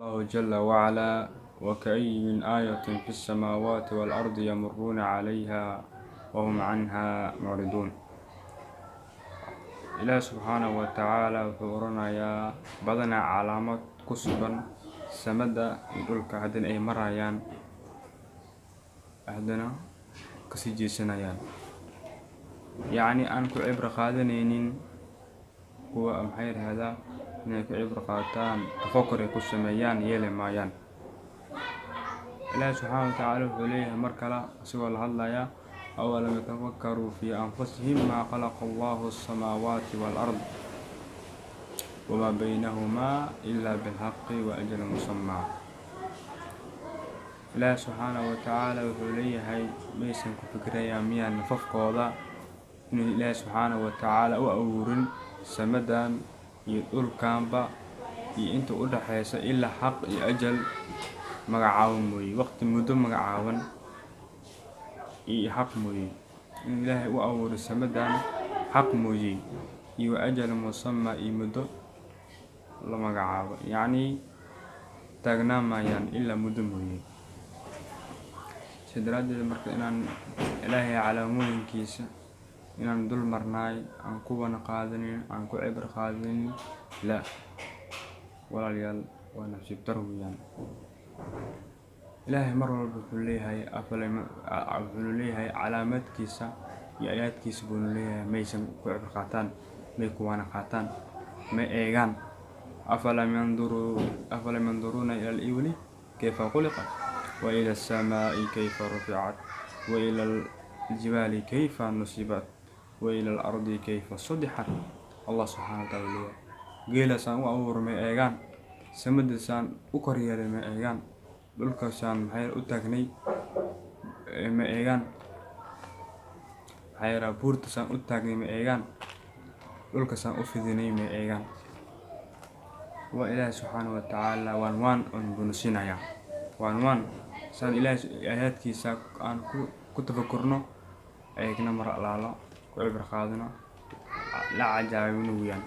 الله جل وعلا: وكأي من آية في السماوات والأرض يمرون عليها وهم عنها معرضون. Ilaah subxaanahu wa tacaala wuxuu oranayaa: badanaa calaamad ku sugan samada iyo dhulka, haddana ay marayaan, haddana kasii jeesanayaan, yacni aan ku cibro qaadanaynin. Kuwa, maxay yidhaahdaa, inay ku cibro qaataan, tafakur ay ku sameeyaan yeeli maayaan. Ilaahi subxaana wa tacaala wuxuu leeyahay mar kale, isagoo la hadlaya: أولم يتفكروا في أنفسهم ما خلق الله السماوات والأرض وما بينهما إلا بالحق وأجل مسمى. Ilaahi subxaana wa tacaala wuxuu leeyahay: maysan ku fikirayaan miyaa nafafkooda inuu Ilaahi subxaana wa tacaala u abuurin samadan iyo dhulkanba iyo inta u dhaxaysa ilaa xaq iyo ajal magacaaban mooye, waqti muddo magacaaban iyo xaq mooye, in Ilaahay u abuuray samadan xaq mooye iyo ajal musama iyo muddo la magacaabo, yacni taagnaan maayaan ilaa muddo mooye. Si daraaddeed marka inaan Ilaahay calaamooyinkiisa inaan dul marnaay, aan kuwana qaadanin, aan ku cibro qaadanin, la walaalayaal, waa nasiib daro weeyaan. Ilaahay mar walba wuxuu leeyahay, wuxuu leeyahay calaamaadkiisa iyo aayaadkiisa buuna leeyahay, maysan ku cibro qaataan, may kuwana qaataan, may eegaan. أفلم ينظروا أفلم ينظرون إلى الإبل كيف خلقت وإلى السماء كيف رفعت وإلى الجبال كيف نصبت وإلى الأرض كيف سطحت. Allah subxaana wa taala leeyahay: geelasaan u abuuray may eegaan, samadasaan u koryeelay may eegaan, dhulkaasaan, maxay, u taagnay ma eegaan, maxaa yaraa, buurtasaan u taagnay ma eegaan, dhulkasaan u fidinay ma eegaan. Waa Ilaahay subxaana wa tacaala waan waan on buuna siinayaa, waan waan saan Ilaahay aayaadkiisa aan ku tafakurno, eegna, mar alaalo ku cibro qaadano, la cajaabino weeyaan.